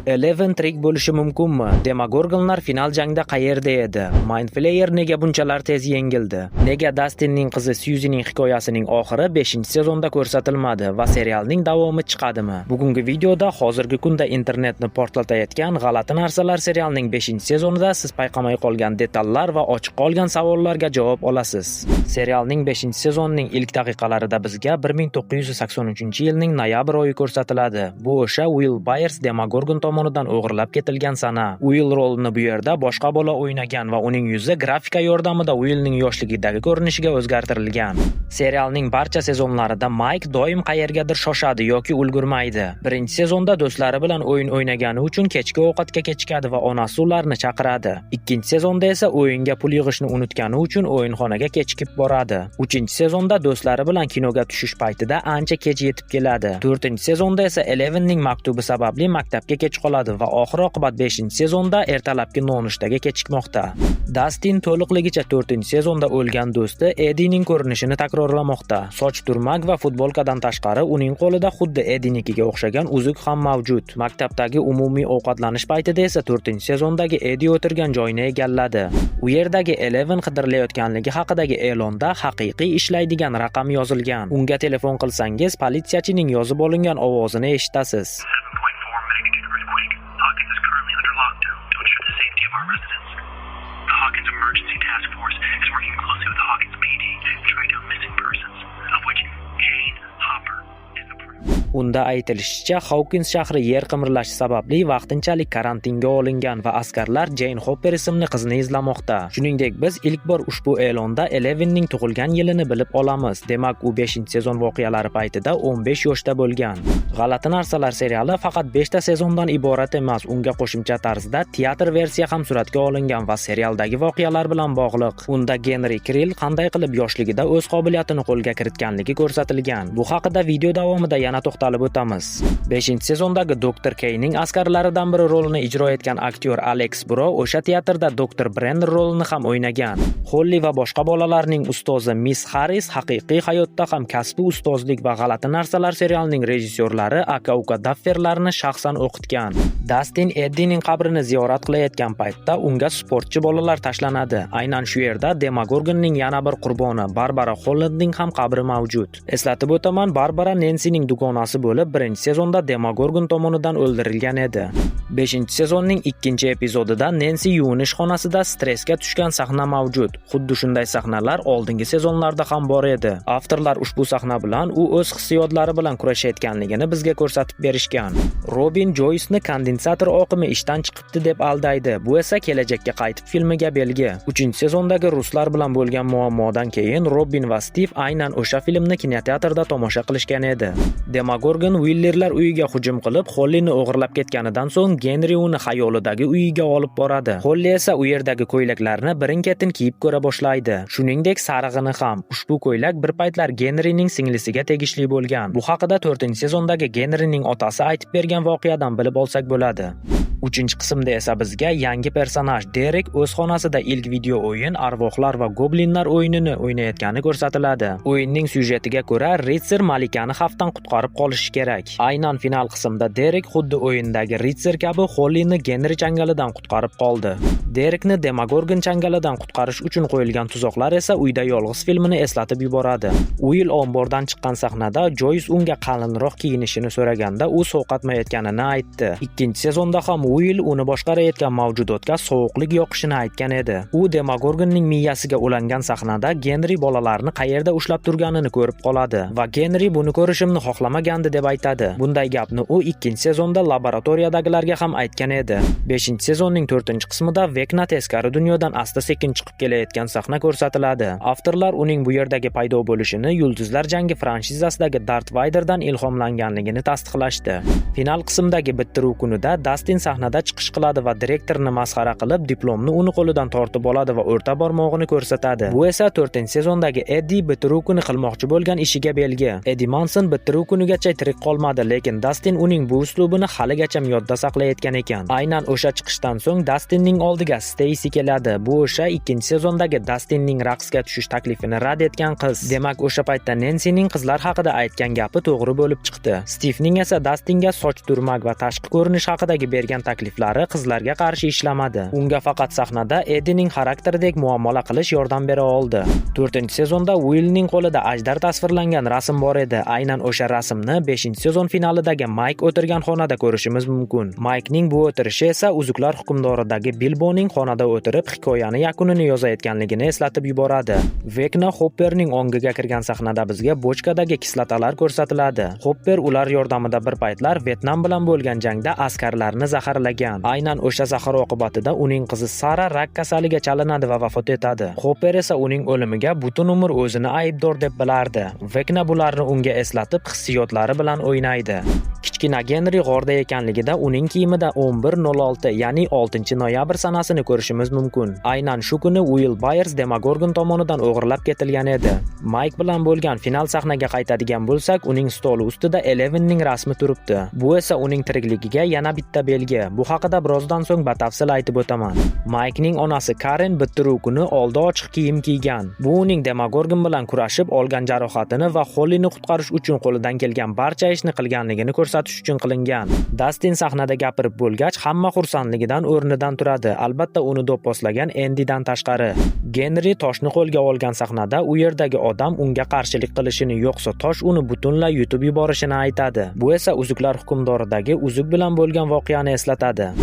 Eleven tirik bo'lishi mumkinmi? Demogorgonlar final jangda qayerda edi? Mind Flayer nega bunchalar tez yengildi? Nega Dastinning qizi Syuzining hikoyasining oxiri 5-sezonda ko'rsatilmadi va serialning davomi chiqadimi? Bugungi videoda hozirgi kunda internetni portlatayotgan G'alati narsalar serialining 5-sezonida siz payqamay qolgan detallar va ochiq qolgan savollarga javob olasiz. Serialning 5-sezonining ilk daqiqalarida bizga 1983-yilning noyabr oyi ko'rsatiladi. Bu o'sha Will Byers Demogorgon tomonidan o'g'irlab ketilgan sana. Will rolini bu yerda boshqa bola o'ynagan va uning yuzi grafika yordamida Willning yoshligidagi ko'rinishiga o'zgartirilgan. Serialning barcha sezonlarida Mayk doim qayergadir shoshadi yoki ulgurmaydi. Birinchi sezonda do'stlari bilan o'yin o'ynagani uchun kechki ovqatga kechikadi va onasi ularni chaqiradi. Ikkinchi sezonda esa o'yinga pul yig'ishni unutgani uchun o'yinxonaga kechikib boradi. Uchinchi sezonda do'stlari bilan kinoga tushish paytida ancha kech yetib keladi. To'rtinchi sezonda esa Elevenning maktubi sababli maktabga kech qoladi va oxir oqibat 5-sezonda ertalabki nonushtaga kechikmoqda. Dastin to'liqligicha 4-sezonda o'lgan do'sti Edining ko'rinishini takrorlamoqda. Soch turmak va futbolkadan tashqari, uning qo'lida xuddi Edinikiga o'xshagan uzuk ham mavjud. Maktabdagi umumiy ovqatlanish paytida esa 4-sezondagi Edi o'tirgan joyni egalladi. U yerdagi Eleven qidirilayotganligi haqidagi e'londa haqiqiy ishlaydigan raqam yozilgan. Unga telefon qilsangiz, politsiyachining yozib olingan ovozini eshitasiz. 7.4 magnitude earthquake. Hawkins is currently under lockdown to ensure the safety of our residents. The Hawkins Emergency Task Force is working closely with the Hawkins PD to track down missing persons, of which Jane Hopper is the priority. Unda aytilishicha, Hawkins shahri yer qimirlashi sababli vaqtinchalik karantinga olingan va askarlar Jane Hopper ismli qizni izlamoqda. Shuningdek, biz ilk bor ushbu e'londa Elevenning tug'ilgan yilini bilib olamiz. Demak, u 5-sezon voqealari paytida 15 yoshda bo'lgan. G'alati narsalar seriali faqat 5 ta sezondan iborat emas, unga qo'shimcha tarzda teatr versiya ham suratga olingan va serialdagi voqealar bilan bog'liq. Unda Genri Krill qanday qilib yoshligida o'z qobiliyatini qo'lga kiritganligi ko'rsatilgan. Bu haqida video davomida yana to'xtalib o'tamiz. 5-sezondagi Dr. Keyning askarlaridan biri rolini ijro etgan aktyor Alex Bro o'sha teatrda Dr. Brenner rolini ham o'ynagan. Holli va boshqa bolalarning ustozi Miss Harris haqiqiy hayotda ham kasbi ustozlik va G'alati narsalar serialining rejissyorlari aka-uka Dafferlarni shaxsan o'qitgan. Dastin Eddining qabrini ziyorat qilayotgan paytda unga sportchi bolalar tashlanadi. Aynan shu yerda Demogorgonning yana bir qurboni Barbara Hollandning ham qabri mavjud. Eslatib o'taman, Barbara Nensining dugonasi bo'lib, birinchi sezonda Demogorgon tomonidan o'ldirilgan edi. 5-sezonning ikkinchi epizodida Nensi yuvinish xonasida stressga tushgan sahna mavjud. Xuddi shunday sahnalar oldingi sezonlarda ham bor edi. Avtorlar ushbu sahna bilan u o'z hissiyotlari bilan kurashayotganligini bizga ko'rsatib berishgan. Robin Joysni kondensator oqimi ishdan chiqibdi deb aldaydi. Bu esa Kelajakka qaytib filmiga belgi. 3-sezondagi ruslar bilan bo'lgan muammodan keyin Robin va Stiv aynan o'sha filmni kinoteatrda tomosha qilishgan edi. Demogorgon Uillerlar uyiga hujum qilib, Hollini o'g'irlab ketganidan so'ng Genri uni xayolidagi uyiga olib boradi. Holli esa u yerdagi ko'ylaklarni birin-ketin kiyib ko'ra boshlaydi. Shuningdek, sarig'ini ham. Ushbu ko'ylak bir paytlar Genrining singlisiga tegishli bo'lgan. Bu haqida 4-sezondagi Genrining otasi aytib bergan voqeadan bilib olsak bo'ladi. Uchinchi qismda esa bizga yangi personaj Derek o'z xonasida ilk video o'yin Arvohlar va goblinlar o'yinini o'ynayotgani ko'rsatiladi. O'yinning syujetiga ko'ra, ritsar malikani xavfdan qutqarib qolishi kerak. Aynan final qismda Derek xuddi o'yindagi ritsar kabi Hollini Genri changalidan qutqarib qoldi. Derekni Demogorgon changalidan qutqarish uchun qo'yilgan tuzoqlar esa Uyda yolg'iz filmini eslatib yuboradi. Uill ombordan chiqqan sahnada Joys unga qalinroq kiyinishini so'raganda, u sovqatmayotganini aytdi. Ikkinchi sezonda ham Uill uni boshqarayotgan mavjudotga sovuqlik yoqishini aytgan edi. U Demogorgonning miyasiga ulangan sahnada Genri bolalarni qayerda ushlab turganini ko'rib qoladi va Genri buni ko'rishimni xohlamagandi deb aytadi. Bunday gapni u ikkinchi sezonda laboratoriyadagilarga ham aytgan edi. 5-sezonning 4-qismida Vekna teskari dunyodan asta-sekin chiqib kelayotgan sahna ko'rsatiladi. Avtorlar uning bu yerdagi paydo bo'lishini Yulduzlar jangi franshizasidagi Dart Vayderdan ilhomlanganligini tasdiqlashdi. Final qismdagi bitiruv kunida Dastin sahnada chiqish qiladi va direktorni masxara qilib, diplomni uni qo'lidan tortib oladi va o'rta barmog'ini ko'rsatadi. Bu esa 4-sezondagi Eddi bitiruv kuni qilmoqchi bo'lgan ishiga belgi. Eddi Manson bitiruv kunigacha tirik qolmadi, lekin Dastin uning bu uslubini haligacha yodda saqlayotgan ekan. Aynan o'sha chiqishdan so'ng Dastinning oldiga oldiga Steysi keladi. Bu o'sha ikkinchi sezondagi Dastinning raqsga tushish taklifini rad etgan qiz. Demak, o'sha paytda Nensining qizlar haqida aytgan gapi to'g'ri bo'lib chiqdi. Stivning esa Dastinga soch turmak va tashqi ko'rinish haqidagi bergan takliflari qizlarga qarshi ishlamadi. Unga faqat sahnada Edining xarakteridek muomala qilish yordam bera oldi. To'rtinchi sezonda Willning qo'lida ajdar tasvirlangan rasm bor edi. Aynan o'sha rasmni 5-sezon finalidagi Mayk o'tirgan xonada ko'rishimiz mumkin. Maykning bu o'tirishi esa Uzuklar hukmdoridagi Bilboning xonada o'tirib hikoyani yakunini yozayotganligini eslatib yuboradi. Vekna Hopperning ongiga kirgan sahnada bizga bochkadagi kislotalar ko'rsatiladi. Hopper ular yordamida bir paytlar Vyetnam bilan bo'lgan jangda askarlarni zaharlagan. Aynan o'sha zahar oqibatida uning qizi Sara rak kasaliga chalinadi va vafot etadi. Hopper esa uning o'limiga butun umr o'zini aybdor deb bilardi. Vekna bularni unga eslatib, hissiyotlari bilan o'ynaydi. Kichkina Genri g'orda ekanligida uning kiyimida 11.06, ya'ni 6 noyabr sanasini ko'rishimiz mumkin. Aynan shu kuni Will Byers Demogorgon tomonidan o'g'irlab ketilgan edi. Mike bilan bo'lgan final sahnaga qaytadigan bo'lsak, uning stoli ustida Elevenning rasmi turibdi. Bu esa uning tirikligiga yana bitta belgi. Bu haqida birozdan so'ng batafsil aytib o'taman. Mikening onasi Karen bitiruv kuni oldi ochiq kiyim kiygan. Bu uning Demogorgon bilan kurashib olgan jarohatini va Hollini qutqarish uchun qo'lidan kelgan barcha ishni qilganligini ko'rsatish uchun qilingan. Dastin sahnada gapirib bo'lgach, hamma xursandligidan o'rnidan turadi. Albatta, uni do'pposlagan Endidan tashqari. Genri toshni qo'lga olgan sahnada u yerdagi odam unga qarshilik qilishini, yo'qsa tosh uni butunlay yutib yuborishini aytadi. Bu esa Uzuklar hukmdoridagi uzuk bilan bo'lgan voqeani eslatadi.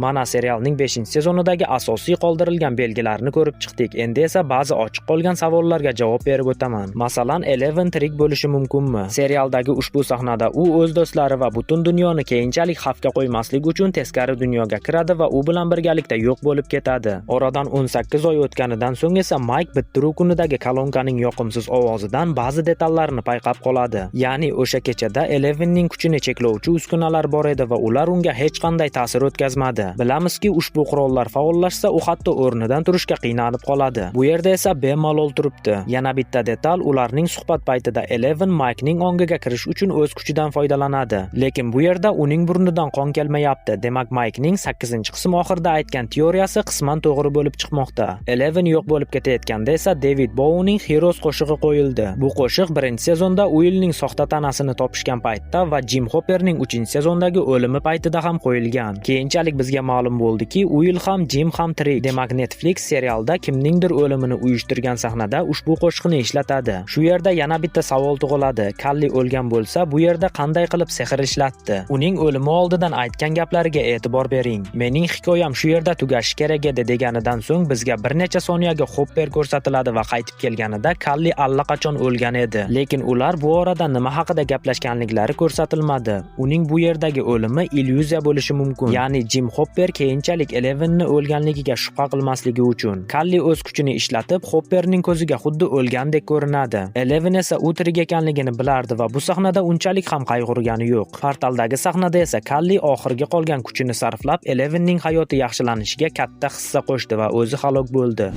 Mana, serialning 5-sezonidagi asosiy qoldirilgan belgilarni ko'rib chiqdik. Endi esa ba'zi ochiq qolgan savollarga javob berib o'taman. Masalan, Eleven tirik bo'lishi mumkinmi? Serialdagi ushbu sahnada u o'z do'stlari va butun dunyoni keyinchalik xavfga qo'ymaslik uchun teskari dunyoga kiradi va u bilan birgalikda yo'q bo'lib ketadi. Oradan 18 oy o'tganidan so'ng esa Mayk bitiruv kunidagi kolonkaning yoqimsiz ovozidan ba'zi detallarni payqab qoladi. Ya'ni o'sha kechada Elevenning kuchini cheklovchi uskunalar bor edi va ular unga hech qanday ta'sir o'tkazmadi. Bilamizki, ushbu qurollar faollashsa, u hatto o'rnidan turishga qiynalib qoladi. Bu yerda esa bemalol turibdi. Yana bitta detal: ularning suhbat paytida Eleven Maykning ongiga kirish uchun o'z kuchidan foydalanadi. Lekin bu yerda uning burnidan qon kelmayapti. Demak, Maykning 8-qism oxirida aytgan teoriyasi qisman to'g'ri bo'lib chiqmoqda. Eleven yo'q bo'lib ketayotganda esa David Bowiening Heroes qo'shig'i qo'yildi. Bu qo'shiq birinchi sezonda Willning soxta tanasini topishgan paytda va Jim Hopperning 3-sezondagi o'limi paytida ham qo'yilgan. Keyinchalik bizga ma'lum bo'ldiki, Will ham, Jim ham tirik. Demak, Netflix serialda kimningdir o'limini uyushtirgan sahnada ushbu qo'shiqni ishlatadi. Shu yerda yana bitta savol tug'iladi. Kalli o'lgan bo'lsa, bu yerda qanday qilib sehr ishlatdi? Uning o'limi oldidan aytgan gaplariga e'tibor bering. "Mening hikoyam shu yerda tugashi kerak edi" deganidan so'ng bizga bir necha soniyaga Hopper ko'rsatiladi va qaytib kelganida Kalli allaqachon o'lgan edi. Lekin ular bu orada nima haqida gaplashganliklari ko'rsatilmadi. Uning bu yerdagi o'limi illyuziya bo'lishi mumkin. Ya'ni Jim Hopper keyinchalik Elevenni o'lganligiga shubha qilmasligi uchun. Kalli o'z kuchini ishlatib, Hopperning ko'ziga xuddi o'lgandek ko'rinadi. Eleven esa u tirik ekanligini bilardi va bu sahnada unchalik ham qayg'urgani yo'q. Portaldagi sahnada esa Kalli oxirgi qolgan kuchini sarflab, Elevenning hayoti yaxshilanishiga katta hissa qo'shdi va o'zi halok bo'ldi.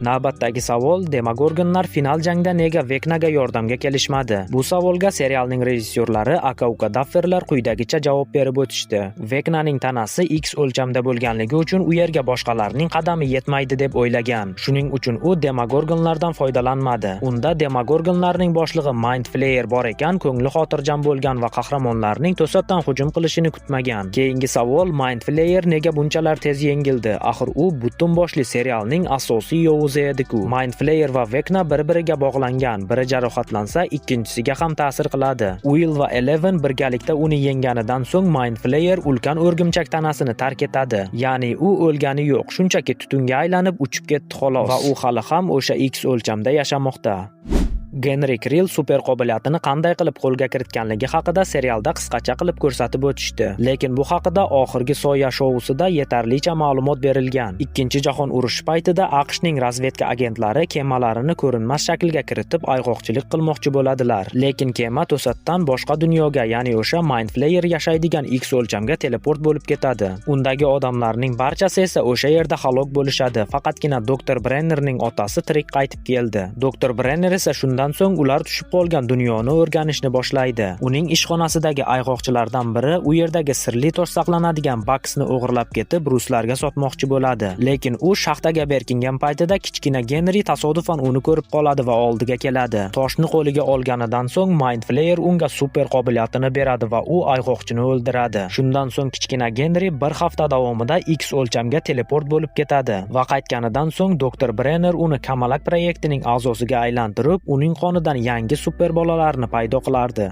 Navbatdagi savol: Demogorgonlar final jangda nega Veknaga yordamga kelishmadi? Bu savolga serialning rejissyorlari aka-uka Dafferlar quyidagicha javob berib o'tishdi. Veknaning tanasi X o'lchamda bo'lganligi uchun u yerga boshqalarning qadami yetmaydi deb o'ylagan. Shuning uchun u Demogorgonlardan foydalanmadi. Unda Demogorgonlarning boshlig'i Mind Flayer bor ekan, ko'ngli xotirjam bo'lgan va qahramonlarning to'satdan hujum qilishini kutmagan. Keyingi savol: Mind Flayer nega bunchalar tez yengildi? Axir u butun boshli serialning asosiy yovuzi edi-ku. Mind Flayer va Vekna bir-biriga bog'langan. Biri jarohatlansa, ikkinchisiga ham ta'sir qiladi. Will va Eleven birgalikda uni yengganidan so'ng Mind Flayer ulkan o'rgimchak tanasini tark etadi. Ya'ni u o'lgani yo'q, shunchaki tutunga aylanib uchib ketdi, xolos, va u hali ham o'sha X o'lchamda yashamoqda. Genri Krill super qobiliyatini qanday qilib qo'lga kiritganligi haqida serialda qisqacha qilib ko'rsatib o'tishdi. Lekin bu haqida Oxirgi soya shousida yetarlicha ma'lumot berilgan. Ikkinchi jahon urushi paytida AQShning razvedka agentlari kemalarini ko'rinmas shaklga kiritib ayg'oqchilik qilmoqchi bo'ladilar. Lekin kema to'satdan boshqa dunyoga, ya'ni o'sha Mind Flayer yashaydigan X o'lchamga teleport bo'lib ketadi. Undagi odamlarning barchasi esa o'sha yerda halok bo'lishadi. Faqatgina Dr. Brennerning otasi tirik qaytib keldi. Dr. Brenner esa shundan Shundan so'ng ular tushib qolgan dunyoni o'rganishni boshlaydi. Uning ishxonasidagi ayg'oqchilardan biri u yerdagi sirli tosh saqlanadigan boksni o'g'irlab ketib, ruslarga sotmoqchi bo'ladi. Lekin u shaxtaga berkingan paytida kichkina Genri tasodifan uni ko'rib qoladi va oldiga keladi. Toshni qo'liga olganidan so'ng Mind Flayer unga super qobiliyatini beradi va u ayg'oqchini o'ldiradi. Shundan so'ng kichkina Genri bir hafta davomida X o'lchamga teleport bo'lib ketadi va qaytganidan so'ng Dr. Brenner uni Kamalak proyektining a'zosiga aylantirib, uning qonidan yangi super bolalarni paydo qilardi.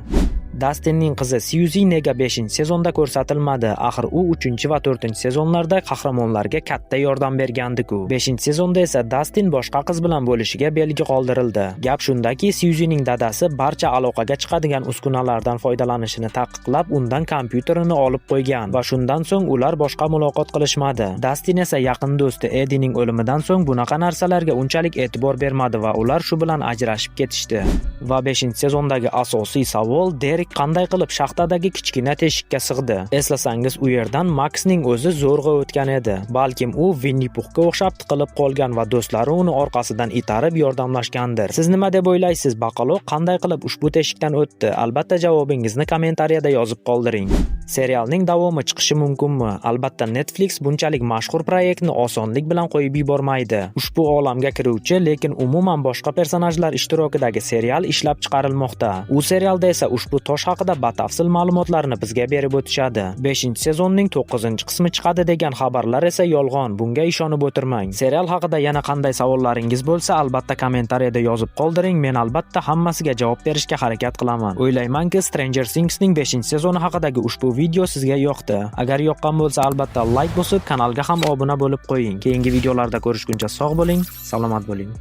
Dastinning qizi Syuzi nega 5-sezonda ko'rsatilmadi? Axir u 3 va 4-sezonlarda qahramonlarga katta yordam bergandi-ku. 5-sezonda esa Dastin boshqa qiz bilan bo'lishiga belgi qoldirildi. Gap shundaki, Syuzining dadasi barcha aloqaga chiqadigan uskunalardan foydalanishini taqiqlab, undan kompyuterini olib qo'ygan va shundan so'ng ular boshqa muloqot qilishmadi. Dastin esa yaqin do'sti Edining o'limidan so'ng bunaqa narsalarga unchalik e'tibor bermadi va ular shu bilan ajrashib ketishdi. Va 5-sezondagi asosiy savol: Derek qanday qilib shaxtadagi kichkina teshikka sig'di? Eslasangiz, u yerdan Maksning o'zi zo'rg'a o'tgan edi. Balkim u Vinni Puxga o'xshab tiqilib qolgan va do'stlari uni orqasidan itarib yordamlashgandir. Siz nima deb o'ylaysiz? Baqaloq qanday qilib ushbu teshikdan o'tdi? Albatta javobingizni kommentariyada yozib qoldiring. Serialning davomi chiqishi mumkinmi? Albatta, Netflix bunchalik mashhur proyektni osonlik bilan qo'yib yubormaydi. Ushbu olamga kiruvchi, lekin umuman boshqa personajlar ishtirokidagi serial ishlab chiqarilmoqda. U serialda esa ushbu tosh haqida batafsil ma'lumotlarni bizga berib o'tishadi. 5-sezonning 9-qismi chiqadi degan xabarlar esa yolg'on. Bunga ishonib o'tirmang. Serial haqida yana qanday savollaringiz bo'lsa, albatta kommentariyada yozib qoldiring. Men albatta hammasiga javob berishga harakat qilaman. O'ylaymanki, Stranger Thingsning 5-sezoni haqidagi ushbu video sizga yoqdi. Agar yoqqan bo'lsa, albatta like bosib, kanalga ham obuna bo'lib qo'ying. Keyingi videolarda ko'rishguncha sog' bo'ling, salomat bo'ling.